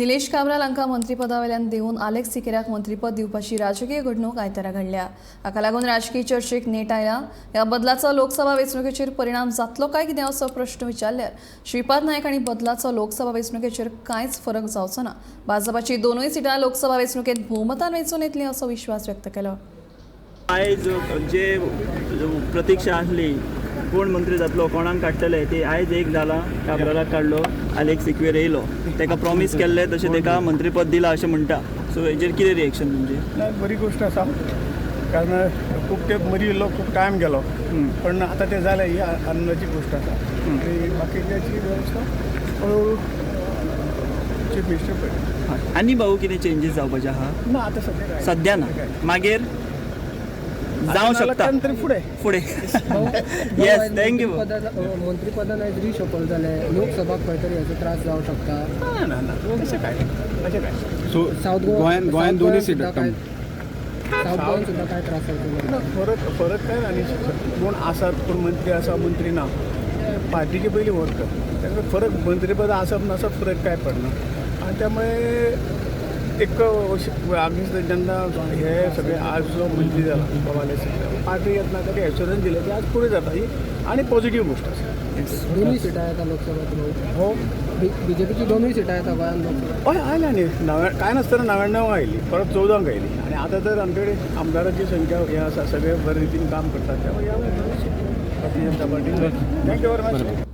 निलेश काब्राल हांकां मंत्रीपदा वयल्यान देंवून आलेक्स सिकेराक मंत्रीपद दिवपाची राजकीय घडणूक आयतारा घडल्या. हाका लागून राजकीय चर्चेक नेट आयला. ह्या बदलाचो लोकसभा वेंचणुकेचेर परिणाम जातलो काय कितें असो प्रश्न विचारल्यार श्रीपाद नायक हांणी बदलाचो लोकसभा वेंचणुकेचेर कांयच फरक जावचो ना, भाजपाची दोनूय सिटां लोकसभा वेंचणुकेंत भोवमतान वेंचून येतली असो विश्वास व्यक्त केलो. आयज जे प्रतिक्षा आसली कोण मंत्री जातलो, कोणाक काडटले, ती आयज एक जाला. काब्रालाक काडलो, आलेक्स सिक्वेर येयलो, ताका प्रॉमीस केल्लें तशें ताका मंत्रीपद दिलां अशें म्हणटा. सो हेजेर कितें रिएक्शन तुमचें? नाही, बरी गोष्ट आसा, कारण खूब तेंप मदीं इल्लो खूब टायम गेलो, पण आतां तें जालें ही आनंदाची गोश्ट आसा. आनी बाकीच्याची वेवस्था हळूहळू चीफ मिनिस्टर पळयता. आनी भाऊ, कितें चेंजीस जावपाचे आहा? ना, आतां सद्या काय सद्या ना, मागीर जावं शकता. तरी फुडें. फुडें. Yes, thank you. मंत्रीपदान आयज रिशफल जालें, लोकसभा खंय तरी हेचो त्रास जावं शकता? ना ना ना, तशें काय ना, तशें काय सो साऊथ गोवा, गोंयान साऊथ दोन्ही गोंयान सीट सुद्दां काय, साऊथ गोवान सुद्दां काय त्रास जावचो ना? फरक फरक काय ना, आनी कोण आसात, कोण मंत्री आसा, मंत्री ना, पार्टीचे पयलीं व्हरता. ताका फरक मंत्रीपद आसप नासप फरक काय पडना. आनी त्यामुळे एक आमी जेन्ना हे सगळे आज जो मंत्री जाला बाबा, पार्टी येतना ताका एश्योरन्स दिलें की आज पुरें जाता, ही आनी पॉझिटीव गोश्ट आसा. दोनूय सिटां येता लोकसभा? हो. बीजेपीची दोनूय सिटां येता गोंयान लोकसभा? हय, आयल्या न्ही. कांय नासतना 99 आयली, परत 14 आयली आनी आतां तर आमचे कडेन आमदाराची संख्या हे आसा, सगळे बरे रितीन काम करतात. त्यामुळे ह्या वेळार Bharatiya Janata party. Thank you very much.